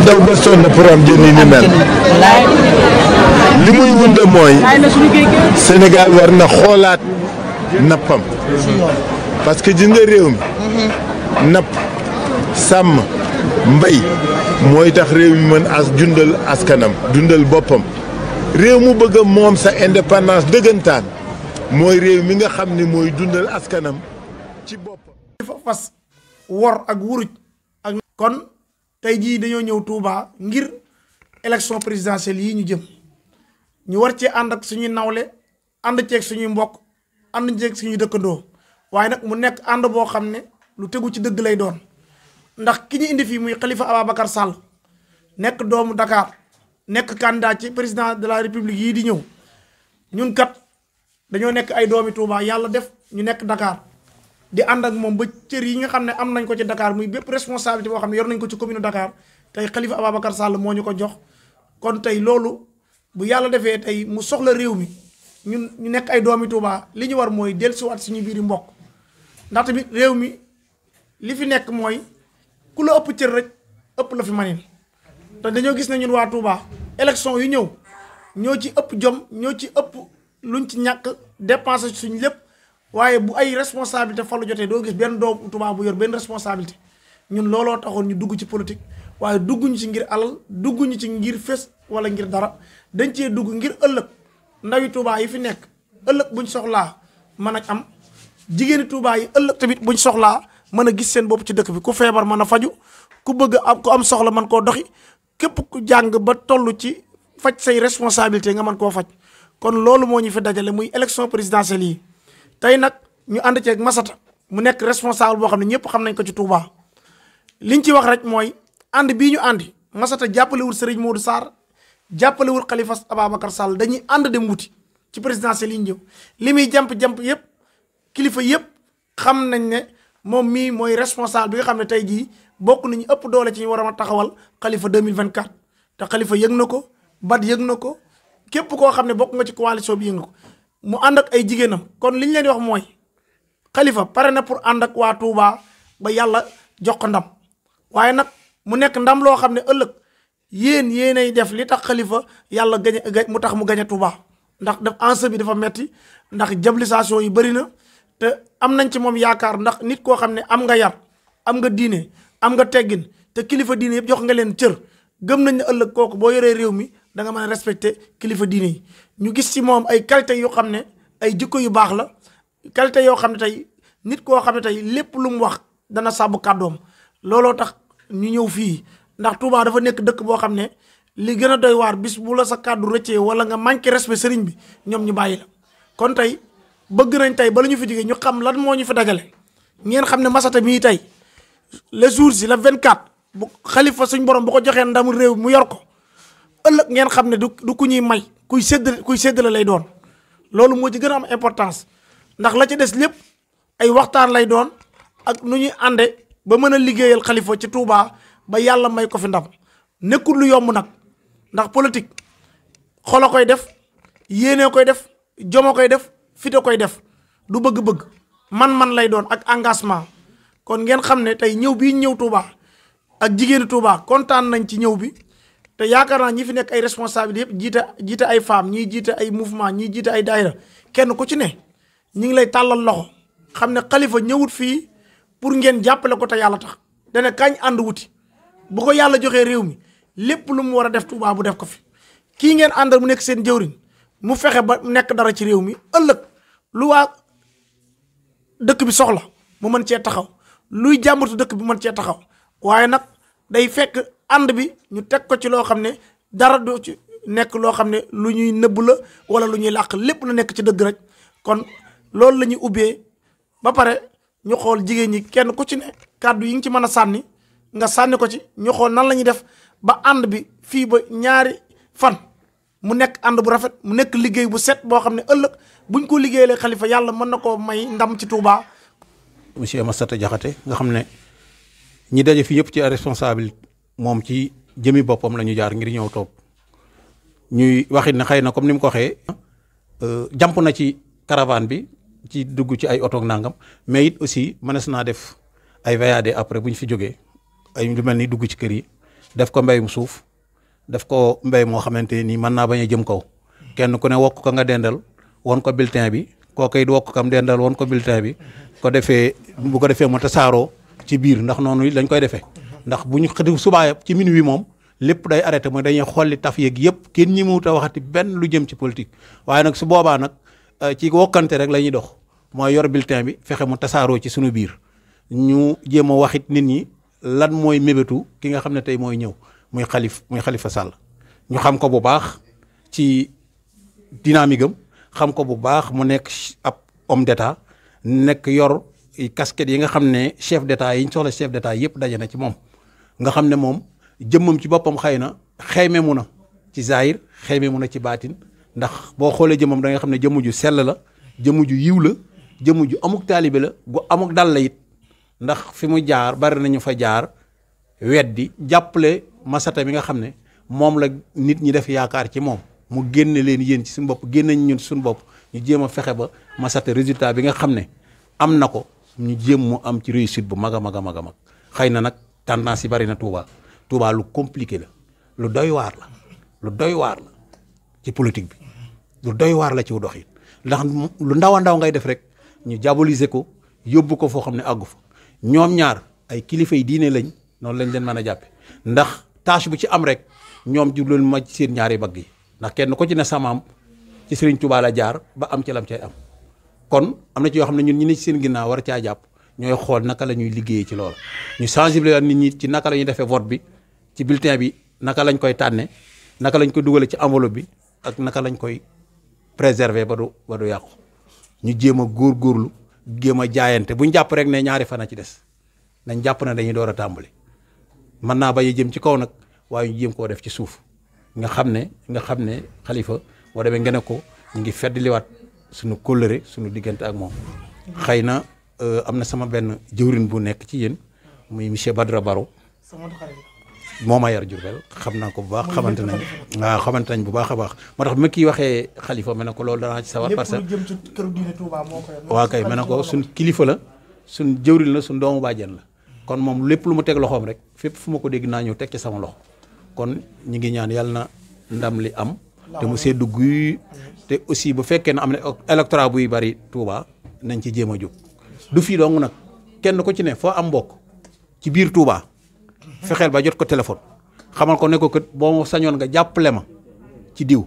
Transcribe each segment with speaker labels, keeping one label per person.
Speaker 1: daw ba sonn pour am jën yi ni mel li muy wunde mooy Sénégal war na xoolaat nappam parce que gis nga réew mi napp sàmm mbay mooy tax réew mi mën dundal askanam dundal boppam réew mu bëgg moom sa indépendance dëggantaan mooy réew mi nga xam ni mooy dundal askanam ci boppam.
Speaker 2: dafa fas wor ak wuruj ak kon tey jii dañoo ñëw Touba ngir élection présidentielle yi ñu jëm ñu war cee ànd ak suñuy nawle ànd ceeg suñuy mbokk ànd ceeg suñuy dëkkandoo waaye nag mu nekk ànd boo xam ne lu tegu ci dëgg lay doon ndax ki ñu indi fii muy Khalifa Ababacar Sall nekk doomu Dakar nekk candidat ci président de la république yii di ñëw ñun kat dañoo nekk ay doomi Touba yàlla def ñu nekk Dakar di ànd ak moom ba cër yi nga xam ne am nañ ko ci Dakar muy bépp responsabilité boo xam ne yor nañ ko ci commune Dakar tey Khalifa Ababacar Sall moo ñu ko jox kon tey loolu bu yàlla defee tey mu soxla réew mi ñun ñu nekk ay doomi Touba li ñu war mooy dellusiwaat suñu biiri mbokk ndax tamit réew mi li fi nekk mooy ku la ëpp cër rek ëpp la fi manin te dañoo gis ne ñun waa Touba élection yu ñëw ñoo ci ëpp jom ñoo ci ëpp luñ ci ñàkk dépensé suñ lépp waaye bu ay responsabilité falu jotee doo gis benn doomu Touba bu yor benn responsabilité ñun looloo taxoon ñu dugg ci politique waaye dugguñu ci ngir alal dugguñu ci ngir fés wala ngir dara dañ cee dugg ngir ëllëg ndawi Touba yi fi nekk ëllëg buñ soxlaa mën a am jigéeni Touba yi ëllëg tamit buñ soxlaa mën a gis seen bopp ci dëkk bi ku feebar mën a faju ku bëgg am ku am soxla mën koo doxi képp ku jàng ba toll ci faj say responsabilité nga mën koo faj kon loolu moo ñu fi dajale muy élection présidentielle yi tey nag ñu ànd ceeg Massata mu nekk responsable boo xam ne ñëpp xam nañ ko ci Touba liñ ci wax rek mooy ànd bii ñu àndi Massata jàppalewul Serigne Modou Sarr jàppalewul Khalifa Ababacar Sall dañuy ànd dem wuti ci présidentielle yi ñu jëm li muy jamp yëpp kilifa yëpp xam nañ ne moom mii mooy responsable bi nga xam ne tey jii bokk nañu ëpp doole ci ñu war a taxawal Khalifa 2024 te Khalifa yëg na ko Bat yëg na ko képp koo xam ne bokk nga ci coalition bi yëg na ko mu ànd ak ay jigéenam kon li ñu leen di wax mooy Khalifa pare na pour ànd ak waa Touba ba yàlla jox ko ndam waaye nag mu nekk ndam loo xam ne ëllëg yéenay def li tax Khalifa yàlla gañe mu tax mu gañe Touba ndax def enjeu bi dafa metti ndax diabolisation yi bëri na te am nañ ci moom yaakaar ndax nit koo xam ne am nga yar am nga diine am nga teggin te kilifa diine yëpp jox nga leen cër gëm nañ ne ëllëg kooku boo yoree réew mi da nga mën a respecté kilifa diine yi ñu gis ci moom ay qualité yoo xam ne ay jikko yu baax la qualité yoo xam ne tey nit koo xam ne tey lépp lu mu wax dana sàmm kàddoom looloo tax ñu ñëw fii ndax Touba dafa nekk dëkk boo xam ne li gën a doy waar bis bu la sa kàddu rëccee wala nga manqué respect sëriñ bi ñoom ñu bàyyi la kon tey bëgg nañ tey ba la ñu fi jógee ñu xam lan moo ñu fi dajale ngeen xam ne Massata mii tey les jours yi la 24 bu Khalifa suñ borom bu ko joxee ndamu réew mu yor ko ëllëg ngeen xam ne du ku ñuy may kuy séddale lay doon loolu moo ci gën a am importance ndax la ci des lépp ay waxtaan lay doon ak nu ñuy ànde ba mën a liggéeyal Khalifa ci Touba ba yàlla may ko fi ndam nekkul lu yomb nag ndax politique xolo koy def yéene koy def jomo koy def fite koy def du bëgg-bëgg man lay doon ak engagement kon ngeen xam ne tey ñëw bii ñëw Touba ak jigéenu Touba kontaan nañ ci ñëw bi te yaakaar naa ñi fi nekk ay responsabilité yëpp jiite ay femmes ñii jiite ay mouvement ñii jiite ay daayira kenn ku ci ne ñi ngi lay tàllal loxo xam ne Khalifa ñëwut fii pour ngeen jàppale ko te yàlla tax dana kañ ànd wuti bu ko yàlla joxee réew mi lépp lu mu war a def Touba bu def ko fi kii ngeen àndal mu nekk seen jëwriñ mu fexe ba nekk dara ci réew mi ëllëg lu waa dëkk bi soxla mu mën cee taxaw luy jàmbatu dëkk bi mën cee taxaw waaye nag day fekk ànd bi ñu teg ko ci loo xam ne dara du ci nekk loo xam ne lu ñuy nëbb la wala lu ñuy làq lépp na nekk ci dëgg rek kon loolu la ñuy ubbee ba pare ñu xool jigéen ñi kenn ku ci ne kàddu yi nga ci mën a sànni nga sànni ko ci ñu xool nan la ñuy def ba ànd bi fii ba ñaari fan mu nekk ànd bu rafet mu nekk liggéey bu set boo xam ne ëllëg buñ ko liggéeyee Khalifa yàlla mën na koo may ndam ci Touba.
Speaker 3: monsieur Massata Diakhaté nga xam ne ñi daje fi yëpp ci responsable moom ci jëmi boppam la ñu jaar ngir ñëw toog ñuy waxit ne xëy na comme ni mu ko waxee jàmp na ci caravane bi ci dugg ci ay oto nangam mais it aussi mënees naa def ay VAD après bu ñu fi jógee ay lu mel ni dugg ci kër yi def ko mbéyum suuf def ko mbéy moo xamante ni mën naa bañ a jëm kaw kenn ku ne wokk ko nga dendal won ko bulletin bi kooku it wokk kam dendal won ko bulletin bi bu ko defee mu tasaaroo ci biir ndax noonu lañ koy defee ndax bu ñu xëti subaa ci minuit moom lépp day arrêté mooy dañuy xolli taf yeeg yëpp kenn ñi muut a waxati benn lu jëm ci politique waaye nag su boobaa nag ci wokkante rek la ñuy dox mooy yor bulletin bi fexe mu tasaaroo ci suñu biir ñu jéem a waxit nit ñi lan mooy mébétu ki nga xam ne tey mooy ñëw muy Khalifa Sall ñu xam ko bu baax ci dynamique am xam ko bu baax mu nekk ab homme d'état nekk yor casquette yi nga xam ne chef d'état yi ñu soxla chef d'état yëpp daje na ci moom nga xam ne moom jëmmam ci boppam xëy na xayme mu na ci zahir xayme mu na ci baatin ndax boo xoolee jëmmam da nga xam ne jëmm ju sell la jëmm ju yiw la jëmm ju amuk taalibe la gu amuk dal la it ndax fi mu jaar bari nañu fa jaar weddi jàppale Massata mi nga xam ne moom la nit ñi def yaakaar ci moom mu génne leen yéen ci suñu bopp génne ñun suñu bopp ñu jéem a fexe ba Massata résultat bi nga xam ne am na ko ñu jéem mu am ci réussite bu mag a mag a mag a mag xëy na nag tendance yi bari na Touba lu compliqué la lu doy waar la ci politique bi lu doy waar la ci wu doxin ndax lu ndaw a ndaw ngay def rek ñu diaboliser ko yóbbu ko foo xam ne àggu fa ñoom ñaar ay kilifa yi diine lañ noonu lañ leen mën a jàppe ndax tâche bu ci am rek ñoom ju leen ma seen ñaari bagg yi ndax kenn ko ci ne samaam ci Serigne Touba la jaar ba am ci lam cay am kon am na ci yoo xam ne ñun ñi ne ci seen ginnaaw war caa jàpp ñooy xool naka la ñuy liggéeyee ci loolu ñu sensibiliser nit ñi ci naka la ñuy defee vote bi ci bulletin bi naka lañ koy tànne naka lañ ko dugale ci enveloppe bi ak naka lañ koy préserver ba du yàqu ñu jéem a góorgóorlu jéem a jaayante bu ñu jàpp rek ne ñaari fan a ci des nañ jàpp ne dañuy door a tàmbali mën naa bañ a jëm ci kaw nag waaye ñu jéem koo def ci suuf nga xam ne Khalifa boo demee nga ne ko ñu ngi feddliwaat suñu kóllëre suñu diggante ak moom xëy na am na sama benn jëwrin bu nekk ci yéen muy monsieur Badra Baro moo ma yar Jurbel xam naa ko bu baax xamante nañ bu baax a baax moo tax ma kii waxee Khalifa ma ne ko loolu danaa ci sawar parce que
Speaker 2: jëm ci këru diine Touba moo ko yor
Speaker 3: waaw kay ma ne ko suñ kilifa la suñ jëwrin la suñ doomu bàjjen la kon moom lépp lu mu teg loxoom rek fépp fu ma ko dégg naa ñëw teg ci sama loxo kon ñi ngi ñaan yàlla na ndam li am te mu seddu guy te aussi bu fekkee ne am na électorat buy bari Touba nañ ci jéem a jóg du fii dong nag kenn ko ci ne foo am mbokk ci biir Touba fexeel ba jot ko téléphone xamal ko ne ko kat boo sañoon nga jàppale ma ci diw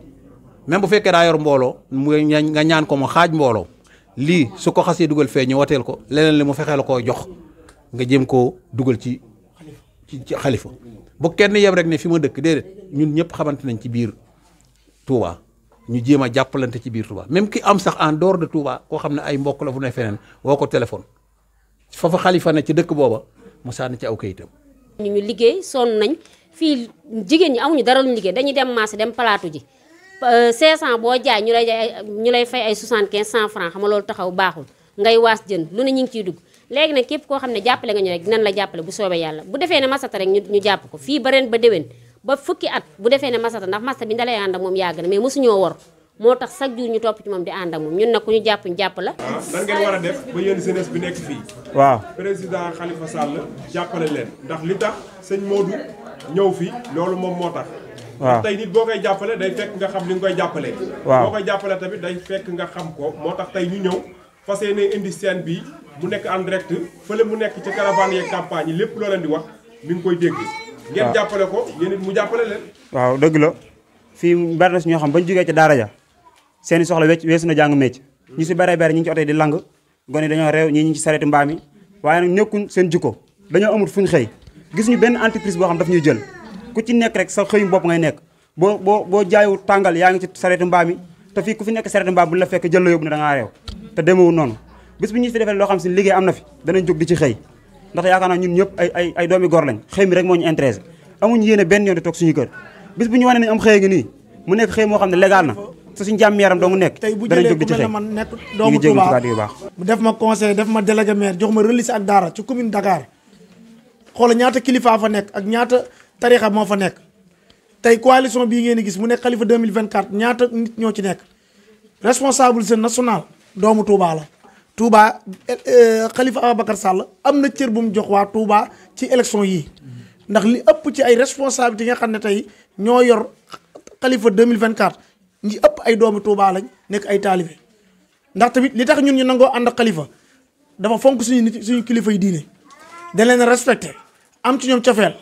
Speaker 3: même bu fekkee daa yor mbooloo nga ñaan ko mu xaaj mbooloo lii su ko xasee dugal fee ñu wateel ko leneen li mu fexee la koo jox nga jéem koo dugal ci Khalifa bu kenn yem rek ne fi ma dëkk déedéet ñun ñëpp xamante nañ ci biir Touba ñu jéem a jàppalante ci biir Touba même ki am sax en dehors de Touba koo xam ne ay mbokk la fu ne feneen woo ko téléphone foofa Khalifa ne ci dëkk booba mu sànni ci aw kayitam.
Speaker 4: ñu liggéey sonn nañ fii jigéen ñi amuñu dara luñu liggéey dañuy dem marché dem palaatu ji 500 boo jaay ñu lay fay ay 75 100 francs xam nga loolu taxaw baaxul ngay waas jën lu ne ñu ngi ciy dugg léegi nag képp koo xam ne jàppale nga ñu rek dinañ la jàppale bu soobee yàlla bu defee ne Massata rek ñu jàpp ko fii ba ren ba déwén ba fukki at bu defee ne Massata ndax Massata bi ndalay ànd ak moom yàgg na mais mosuñoo wor moo tax chaque jour ñu topp ci moom di ànd ak moom ñun nag ku ñu jàpp ñu jàpp la.
Speaker 5: nan ngeen war a def ba yéen jeunesse bi nekk fii.
Speaker 6: waaw
Speaker 5: président Khalifa Sall jàppale leen ndax li tax sëñ Modou ñëw fi loolu moom moo tax.
Speaker 6: waaw
Speaker 5: tey nit boo koy jàppale day fekk nga xam li nga koy jàppalee.
Speaker 6: waaw
Speaker 5: boo koy jàppale tamit day fekk nga xam ko moo tax tey ñu ñëw fas yéene indi scène bi mu nekk en direct fële mu nekk ci caravane yeeg campagne yi lépp loo leen di wax mi ngi koy dégg. ngeen jàppale ko yéen it mu jàppale leen.
Speaker 6: waaw dëgg la fii bari na si ñoo xam bañ jógee ci daara ja seeni soxla weesu na jàng mécc ñu si bare bare ñu ngi ci oto yi di lang gone dañoo réew ñii ñu ngi ci sareeti mbaam yi waaye nag nekkuñ seen jikko dañoo amul fuñ xëy gis ñu benn entreprise boo xam daf ñuy jël ku ci nekk rek sa xëyum bopp ngay nekk boo jaayu tàngal yaa ngi ci sareeti mbaam yi te fii ku fi nekk sareeti mbaam bu la fekk jël la yóbbu ne da ngaa réew te demewul noonu bis bi ñu fi defee loo xam si liggéey am na fi danañ jóg di ci xëy ndax yaakaar naa ñun ñëpp ay doomi gor lañ xëy mi rek moo ñu intéressé amuñu yéene benn yoon di toog suñu kër bis bu ñu wane nañ am xëy gi nii mu nekk xëy moo xam ne légal na te suñu jàmm yaram doo mu nekk
Speaker 2: tey bu jëlee ku mel ne man nekk doomu Touba mu def ma conseil def ma délégué maire jox ma relice ak daara ci commune Dakar xoola ñaata kilifa fa nekk ak ñaata tarixa moo fa nekk tey coalition bii ngeen di gis mu nekk Khalifa 2024 ñaata nit ñoo ci nekk responsable jeune national doomu Touba la Touba Khalifa Ababacar Sall am na cër bu mu jox waa Touba ci élection yii ndax li ëpp ci ay responsabilité yi nga xam ne tey ñoo yor xalifa 2024 ñi ëpp ay doomi Touba lañ nekk ay taalibe ndax tamit li tax ñun ñu nangoo ànd ak xalifa dafa fonk suñu nit suñu kilifa yi diine da leen respecté am ci ñoom cofeel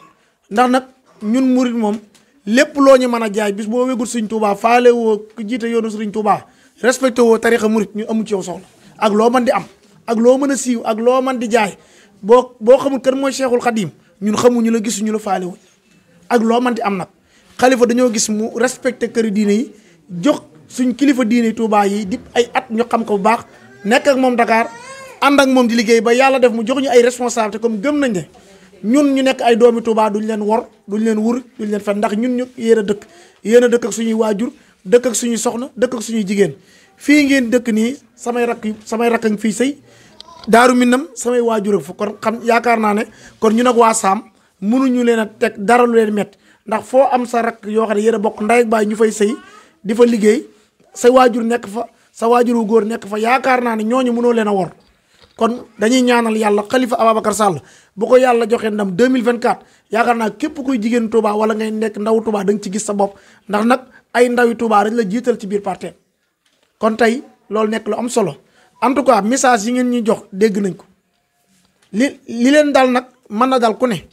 Speaker 2: ndax nag ñun murit moom lépp loo ñu mën a jaay bis boo wégul Sëriñ Touba faale woo ku jiite yoonu Sëriñ Touba respecté woo tarixa murit ñu amu ci yow soxla ak loo mën di am ak loo mën a siiw ak loo mën di jaay boo xamul kan mooy Cheikhul Khadim ñun xamuñu la gisuñu la faale wuñ ak loo mën di am nag xalifa dañoo gis mu respecté këri diine yi jox suñ kilifa diine Touba yi di ay at ñu xam ko bu baax nekk ak moom Dakar ànd ak moom di liggéey ba yàlla def mu jox ñu ay responsabilité comme gëm nañ ne ñun ñu nekk ay doomi Touba duñ leen wor duñ leen wur duñ leen fen ndax ñun ñu yéen a dëkk ak suñuy waajur dëkk ak suñuy soxna dëkk ak suñuy jigéen fii ngeen dëkk nii samay rakk ak fii sëy Daaru Minam samay waajur ak fa kon xam yaakaar naa ne kon ñu nag waa Saam mënuñu leen a teg dara lu leen métti ndax foo am sa rakk yoo xam ne yéen a bokk ndey ak baay ñu fay sëy di fa liggéey sa waajur nekk fa sa waajur wu góor nekk fa yaakaar naa ne ñooñu mënoo leen a wor kon dañuy ñaanal yàlla Khalifa Ababacar Sall bu ko yàlla joxee ndam 2024 yaakaar naa képp kuy jigéen Touba wala ngay nekk ndaw Touba da nga ci gis sa bopp ndax nag ay ndawi Touba dañ la jiital ci biir parti kon tey loolu nekk lu am solo en tout cas message yi ngeen ñuy jox dégg nañ ko li leen dal nag mën na dal ku ne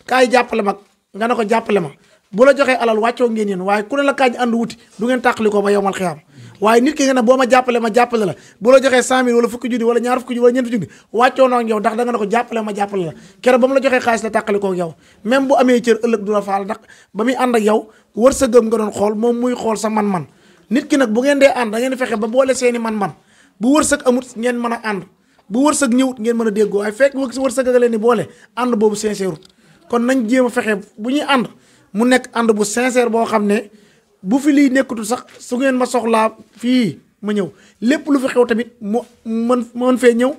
Speaker 2: kaay jàppale ma nga ne ko jàppale ma bu la joxee alal wàccoo ngeen yéen waaye ku ne la kaay ànd wuti du ngeen tàqali ko ba yowmal xiyaam waaye nit ki nga ne boo ma jàppale la bu la joxee 100 000 wala fukki junni wala ñaar fukki junni wala ñeent junni wàccoo na ak yow ndax da nga ne ko jàppale la keroog ba mu la joxee xaalis la tàqali ko ak yow même bu amee cër ëllëg du la faal ndax ba muy ànd ak yow wërsëgam nga doon xool moom muy xool sa man-man nit ki nag bu ngeen dee ànd da ngeen fexe ba boole seeni man-man bu wërsëg amut ngeen mën a ànd bu wërsëg ñëwut ngeen mën a déggoo waaye fekk wërsëg nga leen di boole ànd boobu sincère kon nañ jéem a fexe bu ñuy ànd mu nekk ànd bu sincère boo xam ne bu fi lii nekkatul sax su ngeen ma soxlaa fii ma ñëw lépp lu fi xew tamit mu mën fee ñëw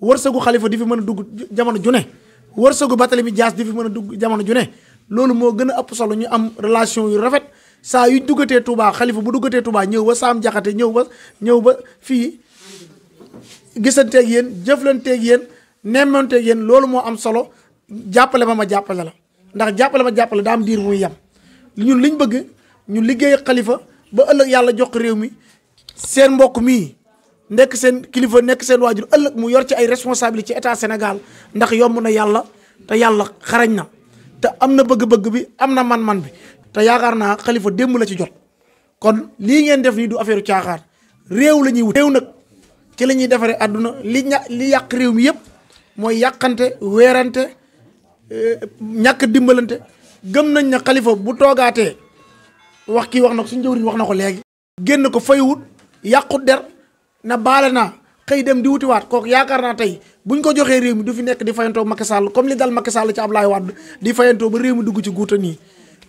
Speaker 2: wërsëgu Khalifa di fi mën a dugg jamono ju ne wërsëgu Barthélémy Dias di fi mën a dugg jamono ju ne loolu moo gën a ëpp solo ñu am relation yu rafet saa yu duggatee Touba Khalifa bu duggatee Touba ñëw ba Saam Jaxate ñëw ba fii gisanteeg yéen jëflanteeg yéen nemmanteeg yéen loolu moo am solo jàppale ma jàppale la ndax jàppale ma jàppale daa am diir muy yem ñun liñ bëgg ñu liggéey Khalifa ba ëllëg yàlla jox réew mi seen mbokk mii nekk seen kilifa nekk seen waajur ëllëg mu yor ci ay responsabilité ci état Sénégal ndax yomb na yàlla te yàlla xarañ na te am na bëgg-bëgg bi am na man-man bi te yaakaar naa Khalifa démb la ci jot kon lii ngeen def nii du affaire caaxaan réew la ñuy wut réew nag ci la ñuy defaree àdduna li yàq réew mi yëpp mooy yàqante weerante ñàkk dimbalante gëm nañ ne Khalifa bu toogaatee wax kii wax na ko suñu jëwriñ wax na ko léegi génn ko faywut yàqut der na baale naa xëy dem di wutiwaat kooku yaakaar naa tey buñ ko joxee réew mi du fi nekk di fayantoo Macky Sall comme li dal Macky Sall ci Ablaye Wade di fayantoo ba réew mi dugg ci guuta nii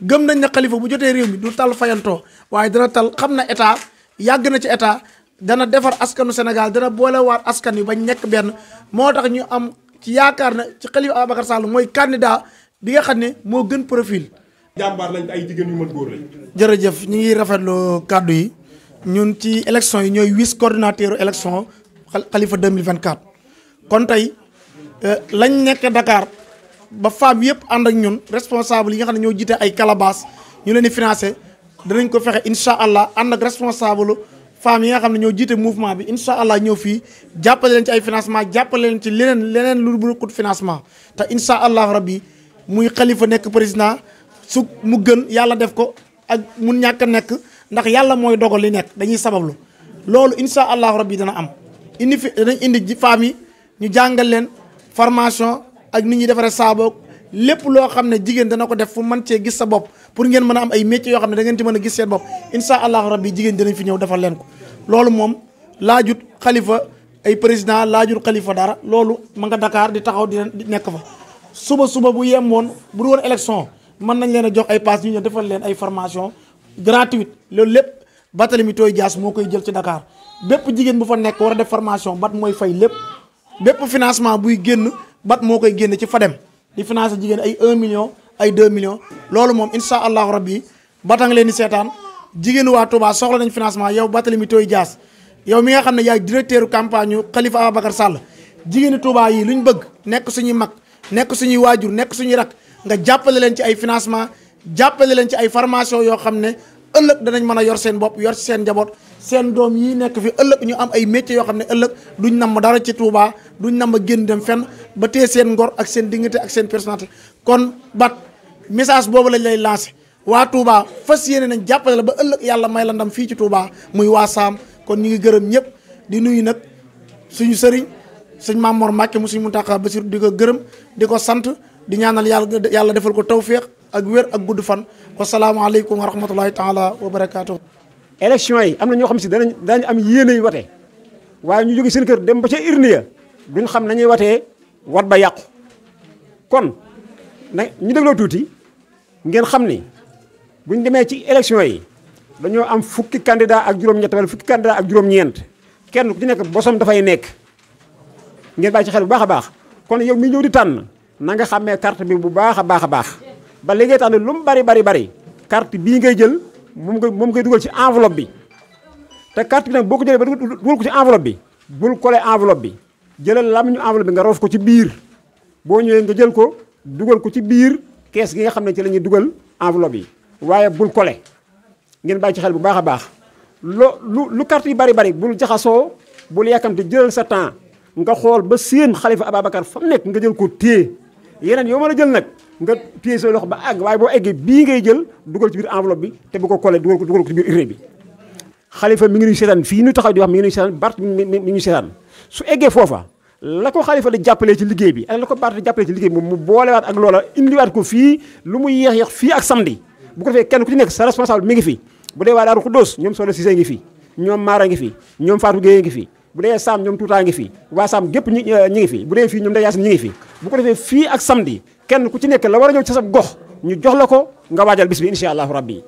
Speaker 2: gëm nañ ne Khalifa bu jotee réew mi du tal fayantoo waaye dana tal xam na état yàgg na ci état dana defar askanu Sénégal dana boolewaat askan wi bañ nekk benn moo tax ñu am ci yaakaar na ci Khalifa Ababacar Sall mooy candidat bi nga xam ne moo gën profil.
Speaker 5: jàmbaar lañ ay jigéen yu mën góor lañ.
Speaker 2: jërëjëf ñu ngi rafetlu kàddu yi ñun ci élection yi ñooy vice coordinateur élection Khalifa 2024 kon tey lañ nekk Dakar ba femme yëpp ànd ak ñun responsable yi nga xam ne ñoo jiite ay calabas ñu leen di financé danañ ko fexe incha allah ànd ak responsable femmes yi nga xam ne ñoo jiite mouvement bi incha allah ñëw fii jàppale leen ci ay financement jàppale leen ci leneen lu bokkut financement te incha allah rabbi muy Khalifa nekk président su mu gën yàlla def ko ak mun ñàkk a nekk ndax yàlla mooy dogal li nekk dañuy sabablu loolu incha allah rabbi dana am danañ indi femmes yi ñu jàngal leen formation ak nit ñi defaree saaboog lépp loo xam ne jigéen dana ko def fu mën cee gis sa bopp pour ngeen mën a am ay métiers yoo xam ne da ngeen ci mën a gis seen bopp incha allahu rabbi jigéen dinañ fi ñëw defal leen ko loolu moom laajut Khalifa ay président laajut Khalifa dara loolu ma nga Dakar di taxaw di nekk fa suba bu yemoon bu du woon élection mën nañ leen a jox ay pass ñu ñëw defal leen ay formation gratuite loolu lépp Barthélémy Dias moo koy jël ci Dakar bépp jigéen bu fa nekk war a def formation bat mooy fay lépp bépp financement buy génn bat moo koy génn ci Fadem di financé jigéen ay 1 million ay 2 millions loolu moom incha allahu rabbi bata nga leen di seetaan jigéenu waa Touba soxla nañ financement yow Barthélémy Dias yow mi nga xam ne yaay directeur campagne yu Khalifa Ababacar Sall jigéenu Touba yi lu ñu bëgg nekk suñuy mag nekk suñuy waajur nekk suñuy rak nga jàppale leen ci ay financement jàppale leen ci ay formation yoo xam ne ëllëg danañ mën a yor seen bopp yor seen njaboot seen doom yi nekk fi ëllëg ñu am ay métiers yoo xam ne ëllëg duñ namm dara ci Touba duñ namm génn dem fenn ba tee seen ngor ak seen dignité ak seen personnalité. kon bat message boobu lañ lay lancé waa Touba fas yéene nañ jàppale la ba ëllëg yàlla may la ndam fii ci Touba muy waa Saam kon ñu ngi gërëm ñëpp di nuyu nag suñu sëriñ sëñ Mamour Mbacke mu suñu Mountakha Bassirou di ko gërëm di ko sant di ñaanal yàlla defal ko tawféex ak wér ak gudd fan wasalaamaaleykum wa rahmatullahi taala wa barakaatu.
Speaker 7: élection yi am na ñoo xam si danañ am yéene yu wate waaye ñu jóge seen kër dem ba ca urne ya duñ xam nañuy watee wat ba yàqu kon na ñu dégloo tuuti ngeen xam ni buñ demee ci élection yi dañoo am fukki candidat ak juróom-ñett wala fukki candidat ak juróom-ñeent kenn ku ci nekk bosom dafay nekk ngeen bàyyi ci xel bu baax a baax kon yow mi ñëw di tànn na nga xàmmee carte bi bu baax a baax a baax ba li ngay tànn lu mu bari carte bii ngay jël moom ngay dugal ci enveloppe bi te carte bi nag boo ko jëlee ba dugal ko ci enveloppe bi bul coller enveloppe bi jëlal làmmiñu enveloppe bi nga roof ko ci biir boo ñëwee nga jël ko dugal ko ci biir kees gi nga xam ne ci la ñuy dugal enveloppe yi waaye bul coller ngeen bàyyi ci xel bu baax a baax lu carte yi bari bul jaxasoo bul yàkkamte jëlal sa temps nga xool ba seen Khalifa Ababacar fa mu nekk nga jël ko téye yeneen yoo mën a jël nag nga téye sa loxo ba àgg waaye boo eggee bii ngay jël dugal ci biir enveloppe bi te bu ko collé dugal ko ci biir urne bi. Khalifa mi ngi nuy seetaan fii ñu taxaw di wax mi ngi nuy seetaan Bart mi ngi ñu seetaan su eggee foofa la ko Khalifa di jàppalee ci liggéey bi ak la ko Bart di jàppalee ci liggéey bi moom mu boolewaat ak loola indiwaat ko fii lu muy yéex fii ak samedi bu ko defee kenn ku ci nekk sa responsable mi ngi fi bu dee waa Daaru Xuddoos ñoom Soxna Cissé ngi fi ñoom Mara ngi fi ñoom Fatou Gueye ngi fi bu dee Saam ñoom Tuutaa ngi fi waa Saam gépp ñi ngi fi bu dee fii ñoom Ndeye Yacine ñi ngi fi bu ko defee fii ak samedi kenn ku ci nekk la war a ñëw ci sa gox ñu jox la ko nga waajal bis bi incha allahu rabbi